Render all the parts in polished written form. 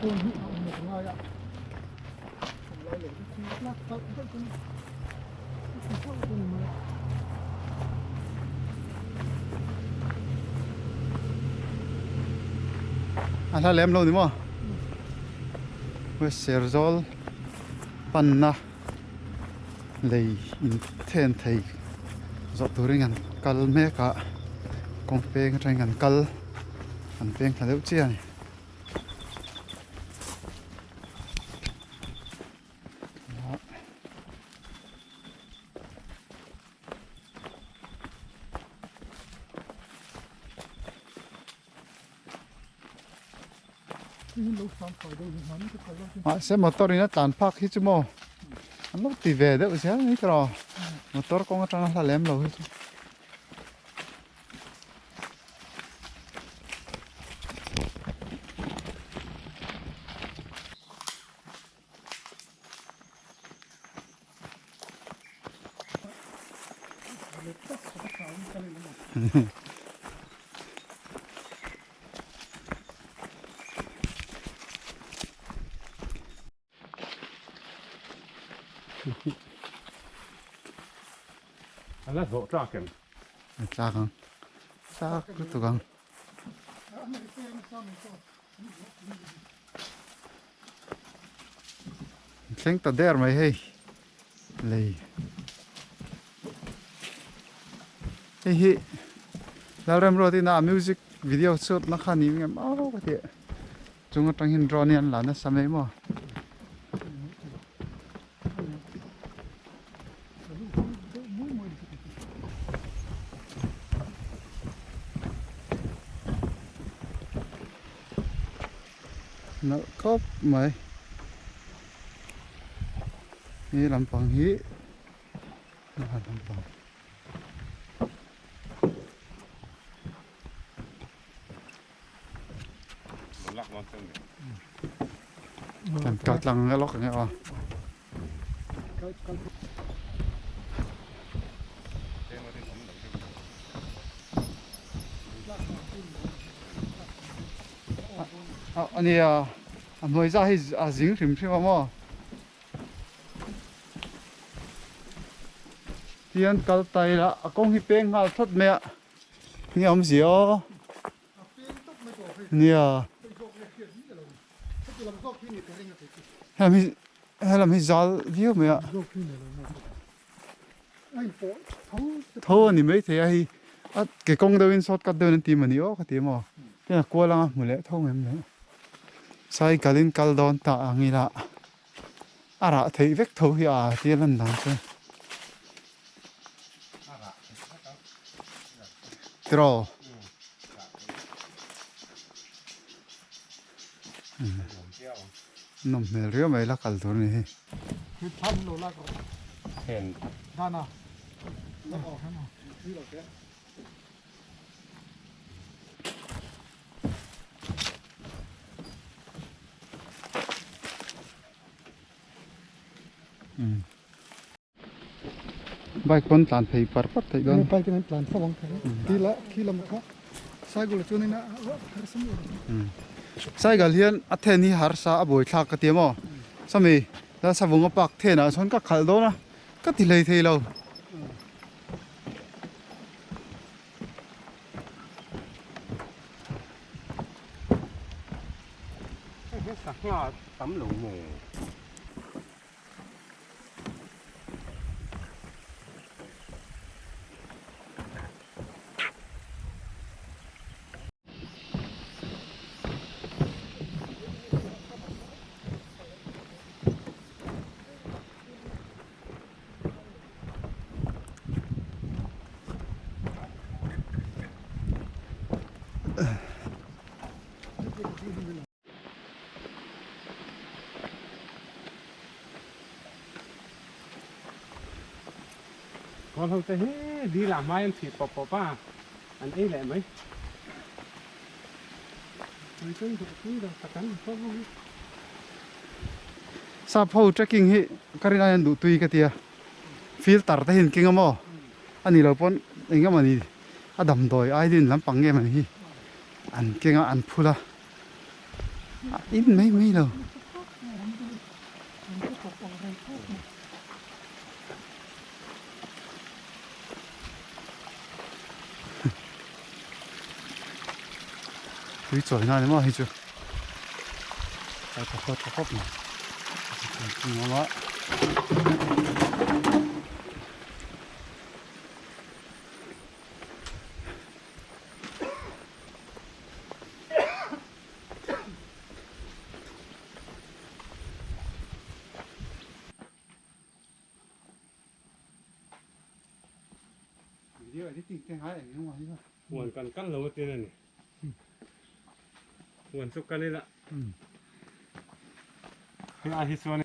A hla lem lo ni maw Serzawl panna lei in then thei zawh turin an kal mek a kawng peng atangin an kal an peng thla deuh chiah a ni. Mahse motor in a tlan phak hi chu maw an lo ti ve deuh zel mai tawh a motor kawng atanga hla lem lo hi chu. A la hlawh tlak em? A tlak ang. Tlak lutuk ang. Thleng ta der mai hei lei hei hi Lalremruat ina music video shoot na kha ni em au ka tih chung atang hian drone hi an la nasa mai maw. Nalh khawp mai he lampang hi a lampang kan kal tlang lawk ang e aw. A nia a hnuai zah hi a zing hrim hrim a maw tihian kal ta ila a kawng hi peng nghal thawt mai a ni awmzia aw nia helam hi zal viau mai a Tho a ni maithei a hei a ke kawng deuhin short cut deuhin an ti mah ni aw ka ti maw tin a kual anga hmu leh tho em le cycle in kal dawn ta ang ila a rah theih vek tho hi a tia lan dan chuan tiraw Nawm hmel riau mai la kal tur a ni hei. Bike pawn tlan phei par par theih dawn. Bike in an tlan fo ang thei. Khi la khi lam kha cycle chuan in a harsa mai lo. Cycle hian a then hi harsa a buai thlak ka ti a maw. Sawmi la savung a park then ah chuan ka khalh dawn a ka ti hlei thei lo. Hei hi sangha tam lo maw? Kawl ho te hi dil ah hmai an thih pawp pawp a, an ei leh mai. Sap ho trekking hi ka rin aiin an duh tui ka tia, filter te hi an keng a maw? A ni lo pawn eng emaw ni a damdawi ai din lampang nge mawni hi an keng a an phul a. A in mai mai lo. Tui chawi na ni maw hei chu. A tha khawp tha khawp mai. Thingkung awm a. Video editing te ngai eng emaw hi a. Huan kan kal lo atin a ni. Huan chu kal ila. Hei ai hi chuan.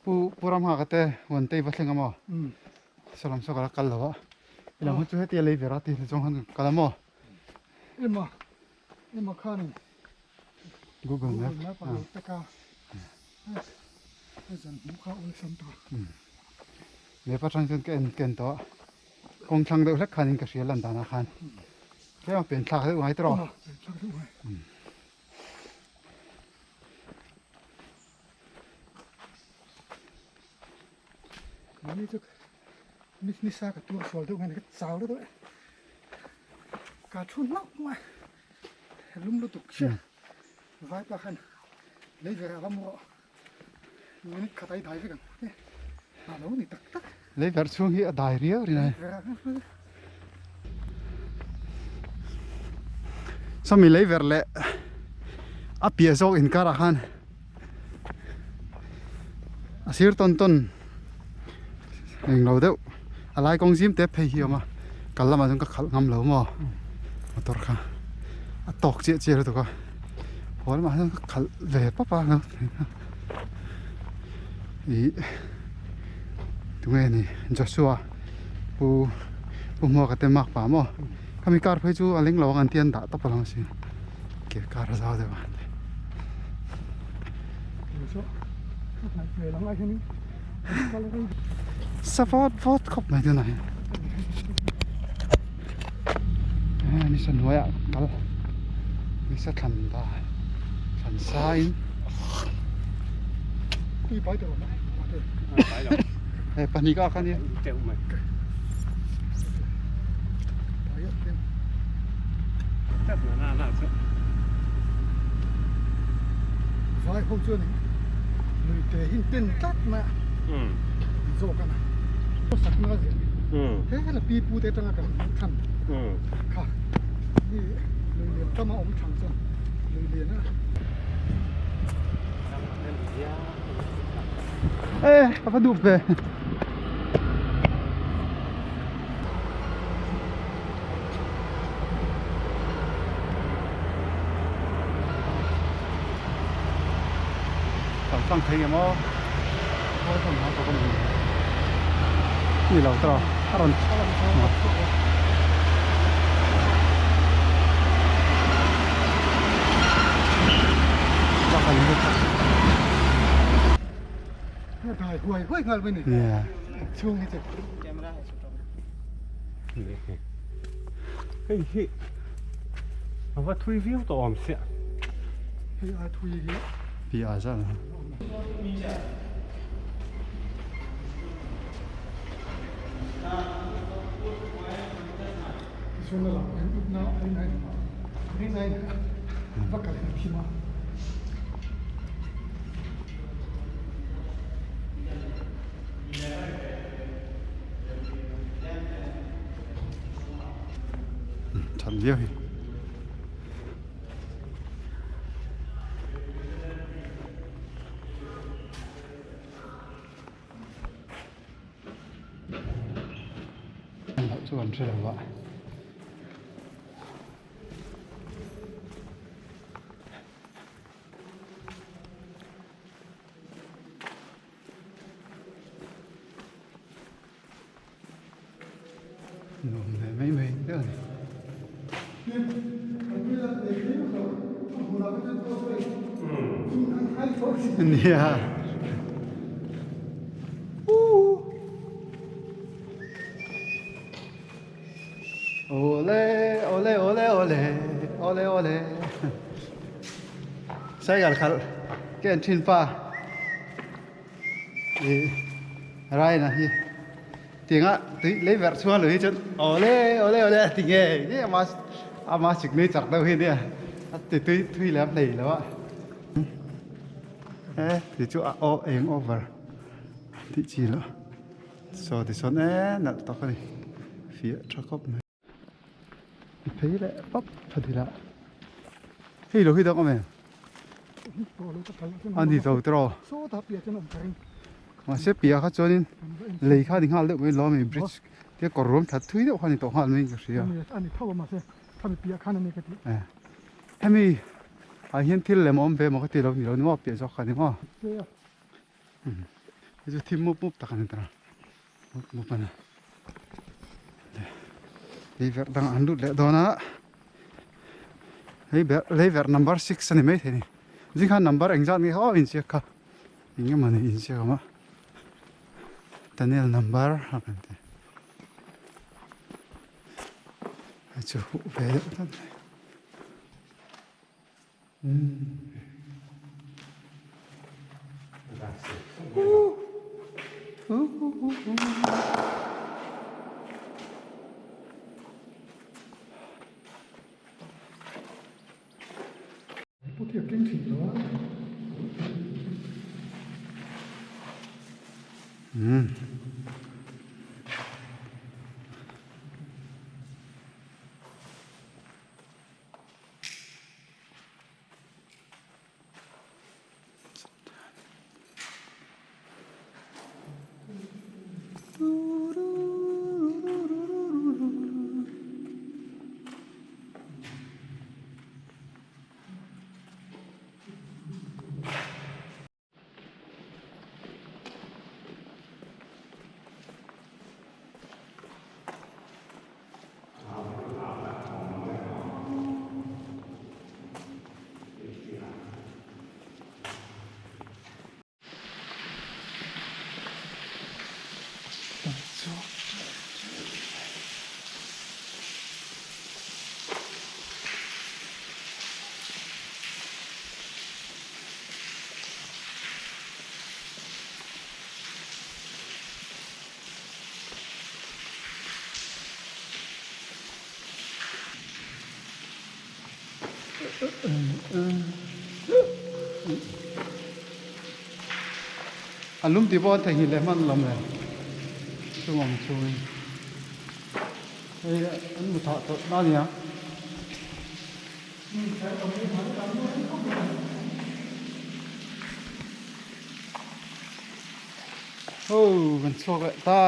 Pu Pu Ramnghaka te huan te i va thleng a maw? Saw lam saw ka la kal lo a. I lam hun chu heti a lei ber a ti hla chuang khan kal a maw? Ema Ema khanin Google Map Google Map a lo pek a. Hei zan hmuh kha awlsam ta. Map atang chuan ka en ka en tawh a. Kawng thlang deuh hlek khanin ka hria lan danah khan. Tlem a pen thlak deuh ngai tawh. Pen thlak deuh ngai. Mahni chu ni ni sa ka tuar sual deuh nge ni ka chau deuh deuh e. Ka thu hlauh mai a lum lutuk chiah vai pa khan lei ver a va mu rawh minute khat a i dai vek ang e a lo ni tak tak. Lei ver chhung hi a dai riau rin a ni. Sawmi lei ver leh a piah zawk inkarah khan a sir tawn tawn eng lo deuh a lai kawng zim te phei hi a awm a kal lamah chuan ka khalh ngam lo maw motor kha a tawk chiah chiah lutuk a haw lamah hian ka khalh ve pawp a ih tunge ni Joshua pu pu Hmuaka te mak pah maw khami car phei chu a leng lo ang an ti an dah tawp alawm asin ke car a zau deuh a. Sa vawt vawt khawp mai tunah hian ni sa hnuaiah kal ni sa thlan da thlan sa in hei pahnih ka ak a nia. Vai ho chuan in lui te hi ten tlat mai a zawk a na sakna zir he hela pi pu te atanga kan hmuh than kha mi lui lian tama awm thang chuan lui lian a. E a va duh ve. Kan tlang thei em aw khawi hmun hma tawk a ni ni lo tawh a rawn Dai huai huai nghal mai ni. Chhung hi chu. Hei hi a va thui viau tawh awm sia. Hei a thui hi. Pi a zan. Chuan a lang hian upna a rinai rinai va kal hian thim a. Than viau hi. Loh chu an hre lo a. Nuam ve mai mai deuh a ni. Nia. Awle awle awle cycle khalh ka en thin pa ih Ryan-a hi tianga tui lei verh chhuang lo hi chuan awle awle awle a ti ngei ngei a ama signature deuh hi ania a ti tui thui lem hlei lo a e ti chu a aw eng over tih chi loh saw tichuan e nalh tak a ni fiah tha khawp mai. I phei leh pap tha dil a hei lo hi dang awm em a ni zo tiraw mahse piah kha chuanin lei kha a ni nghal deuh mai lawm e bridge te kawr ruam that thui deuh kha a ni tawh nghal maiin ka hria hemi ah hian thil lem a awm ve maw ka ti lo ni lo ni maw piah zawk kha ni maw hei chu thim mup mup tak a ni ta. Lei verh dangah an lut leh dawn a hei ber lei verh number six a ni maithei a ni zing khan number engzat nge aw inziak kha eng emaw ni inziak awm a tunnel number a kan ti hei chu huh ve deuh tlat mai. A lum tih pawh an theihnghilh leh hman lam le chung awm chungin hei an mu thah tawh na nia. Aw kan chhuak leh ta.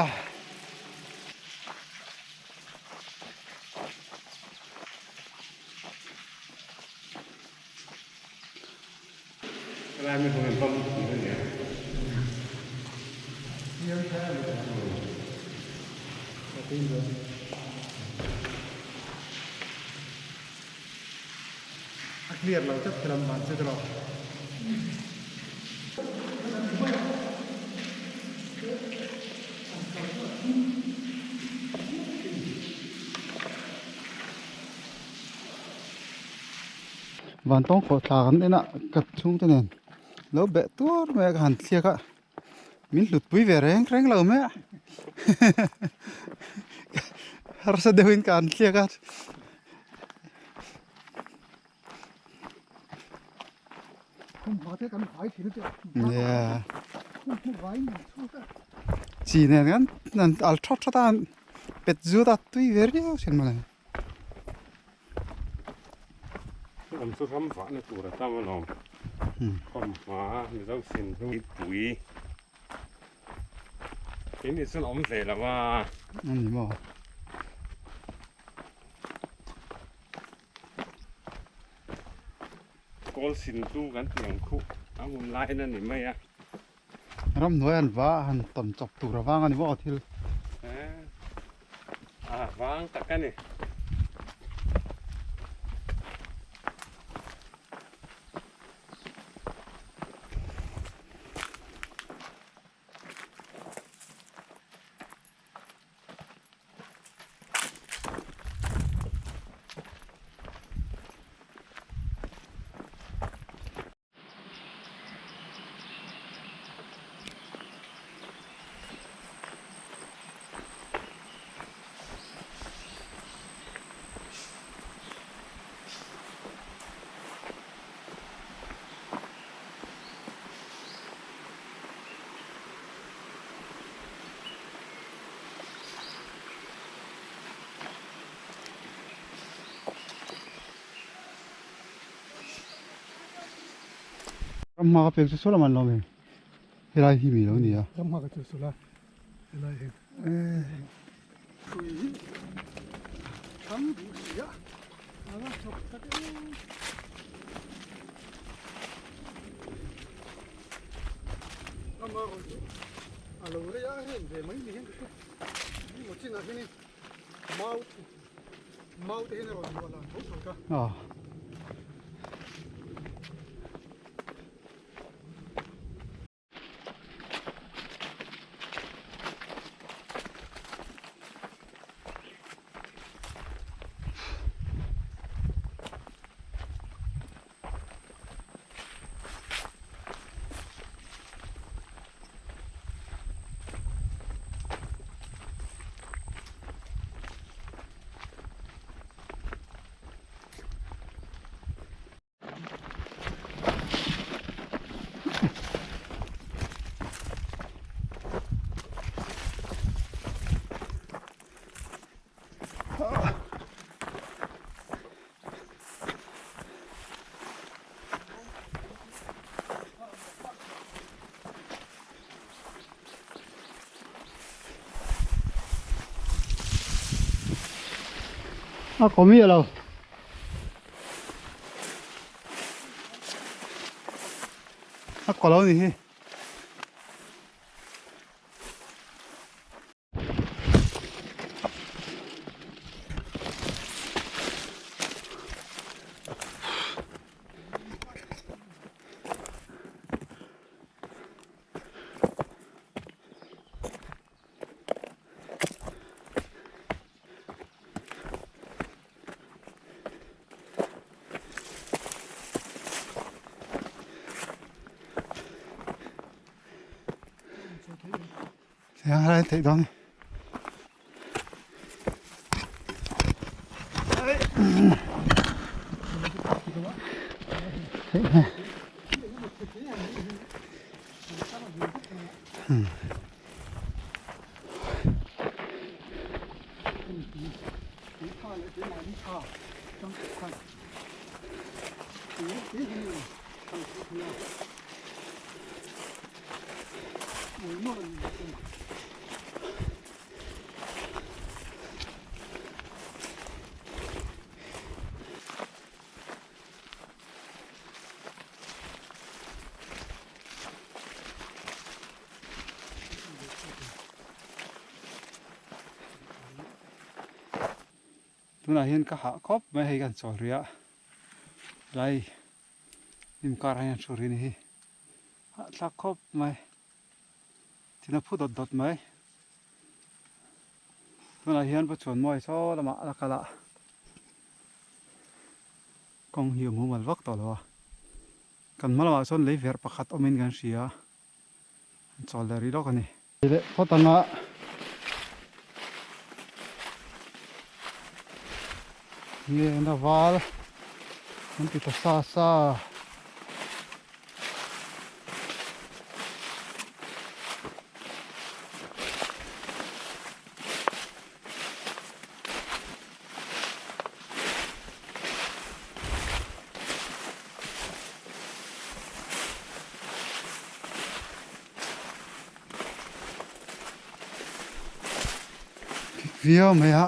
A clear lo tlat khelam dan che tawh. Vantawng khawh thla kan en a ka chhungte nen lo beh tuar mai a ka han thliak a min hlut pui ve reng reng lo mai a harsa deuhin ka han thliak a. Chi nen khan an al that that a pet zut a tui ve riau thin mawle. Ram chu ram vahna tur a tam alawm. Khawm hma Mizo sin pui. Keini chuan awm ve lo a. Ani maw. Kawl sin chu kan ti ang khuh a hun lain a ni mai a. Ramhnuai an va han tawn chawp tur avang a ni maw thil. A vang tak a ni. Ram hma ka pek chu saw lam an lawm em helai hi mi lo ni a. Ram hma ka chu saw la helai hi. Tui hi thang duh si a a la chawp tak em. Ama rawn chu a lo rei a rem ve mai ni hian ka hria. Ni maw chinah hianin mau mau te hian a rawn luah lan tho tho ta. Ah. A kawm hi a lo. A kaw lo ni hi. Thế ra thấy đó này. Thế này. Tunah hian ka hah khawp mai hei kan chawl rih a lai hnim karah hian thu rih a ni hi hahthlak khawp mai thil a phu dawt dawt mai tunah hian va chuan mawi saw lamah a la kal a kawng hi a mumal vak tawh lo a kan hma lamah chuan lei verh pakhat awmin kan hria an chawl leh rih lawk a ni. Leh phawt anga nge na val an ti ta sa sa. Viau mai a.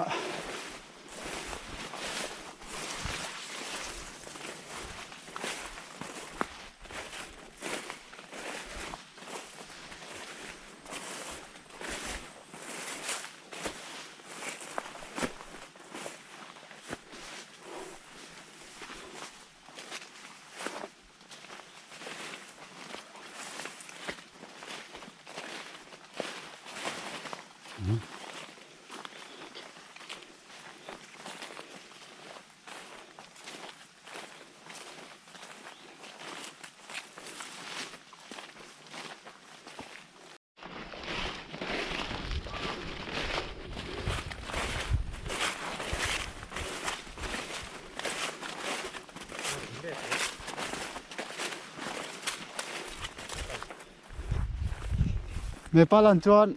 Mepa lan chuan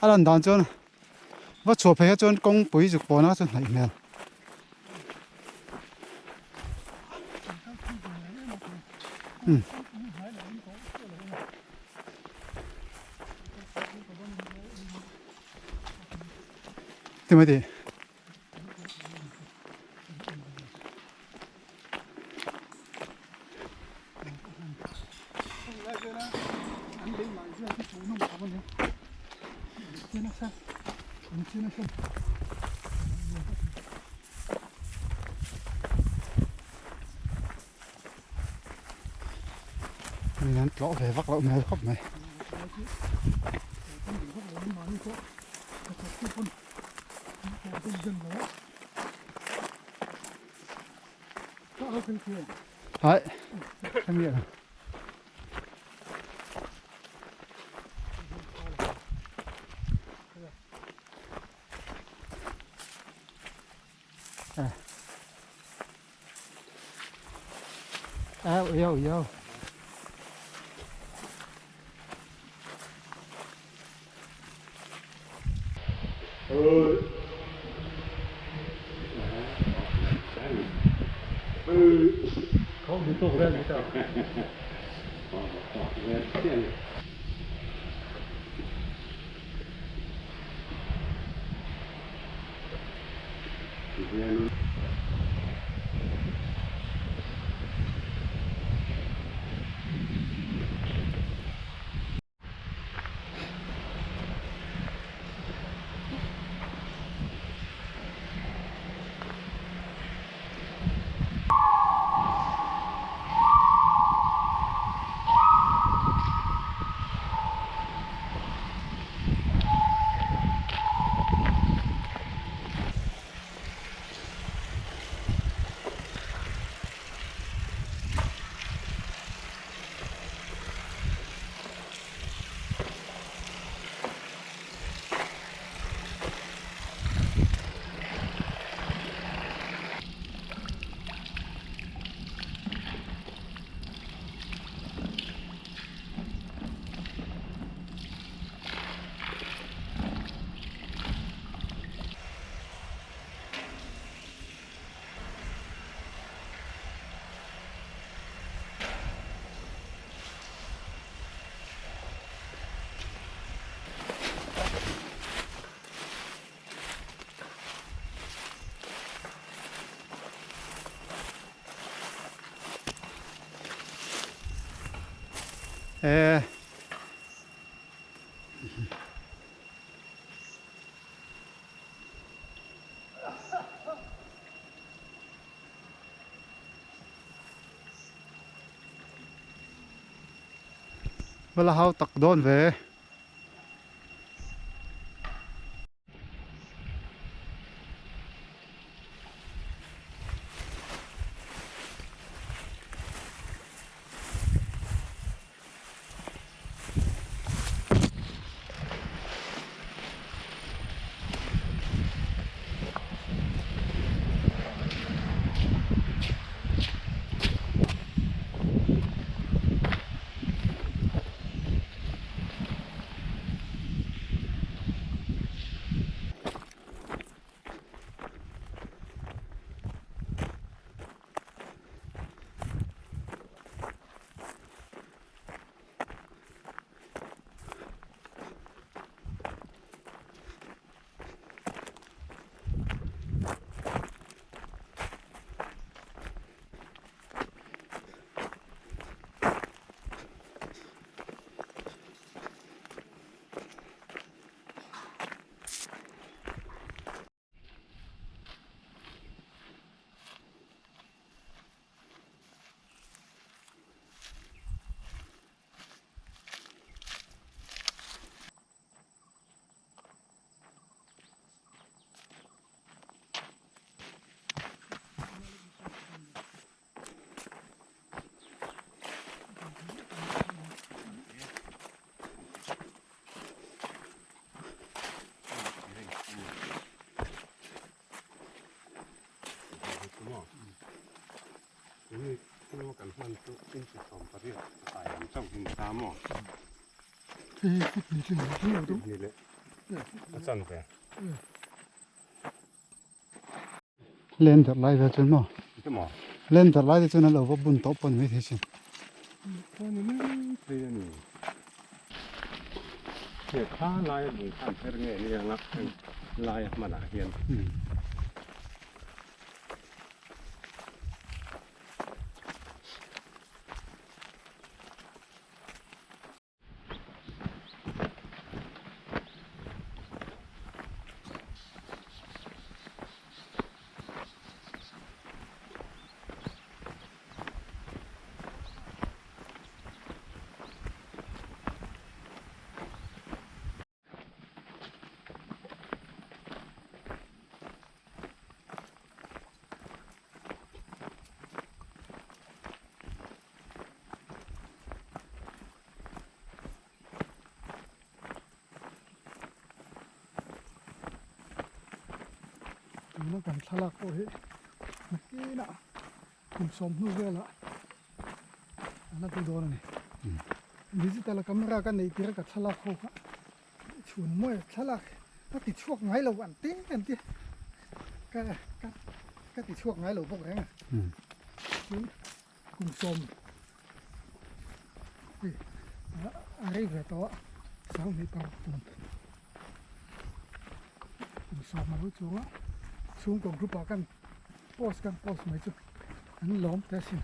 a lan dan chuan va chhuah phei kha chuan kawngpui zuk pawna chu hnaih hmel. Ti mai teh. Min an tlawh ve vak loh hmel khawp mai. Hai, cái miệng. À. À, yo, yo. E Va la hau tak dawn ve. Len darh lai vel chuan maw len darh lai te chuan a lo va bun tawh pawh ni maithei sin. Laia hmanah hian. Tuna kan thlalak pawh hi nakinah kum sawmhnu velah an la ti dawn a ni. Digital camera ka neih tir a ka thlalak ho kha chhun mawi thlalak ka ti chhuak ngai lo an ti an ti ka ka ka ti chhuak ngai lo bawk reng a tin kum sawm hei a rei ve tawh a sanghnih paruk kum kum sawm a lo chuang a chhungkaw group ah khan post kan post mai chu an lawm teh asin.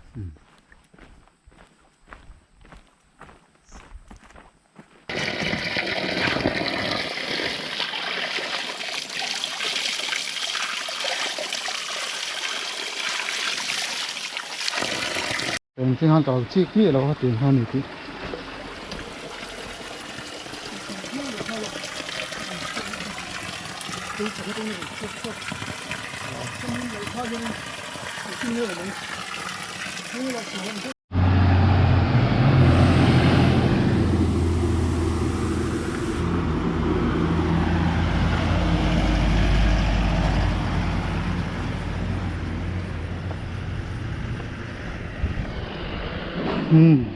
Eng thing han ka lo chik miah lo a tiang kha a ni tih. Umm.